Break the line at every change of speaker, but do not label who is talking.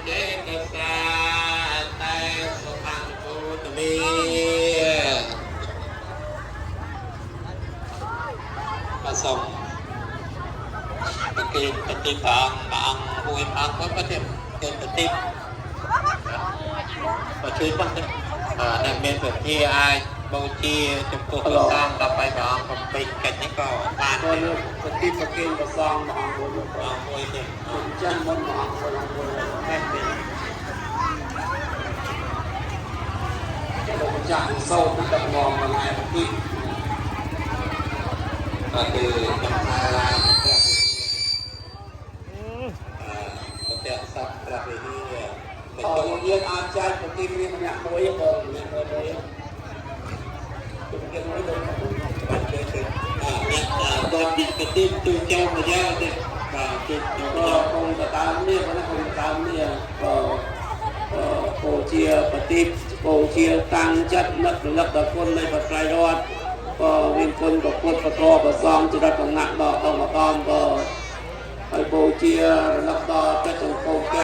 ចេតសាតែសុខំពុទ្ធមេ បាទសូមប្រគេនប្រទីព្រះអង្គព្រះអង្គមួយព្រះអង្គក៏ប្រគេនប្រទីបើជួយផងទេអ្នកមានពធាអាចបូជាចំពោះព្រះសង្ឃដើម្បីព្រះអង្គបំពេញកិច្ចនេះក៏បាន
ក៏លើកប្រទីប្រគេនប្រសងព្រះអង្គមួយ
ព្រះអង្គមួយទៀត
ចិនមុនព្រះអង្គមួយអង្គមួយ
មែនទេ
លោកម្ចាស់សោតដឹកនាំកន្លែងប្រទី
ក៏គឺខ្ញុំថាព្រះប្រតិសពព្រះវិហារ
អរយើងអាចចែកប្រទីមានម្នាក់មួយបងម្នាក់មួយមួយប្រគេនមួយដូច
បាទជួយជួយអ្នកដល់អ្នកប្រទីទូចូលមកយកទេបាទជួយចូល
ក៏គង់ទៅតាមនេះប៉ុន្តែគង់តាមនេះក៏ពូជាប្រទីពូជាតាំងចិត្តនឹករលឹកដល់គុណនៃបត្រៃរតក៏មានគុណប្រពុតប្រធប្រសងចរិតកំណាក់ដល់អង្គឧត្តមក៏ហើយពូជារលឹកដល់ព្រះសង្គម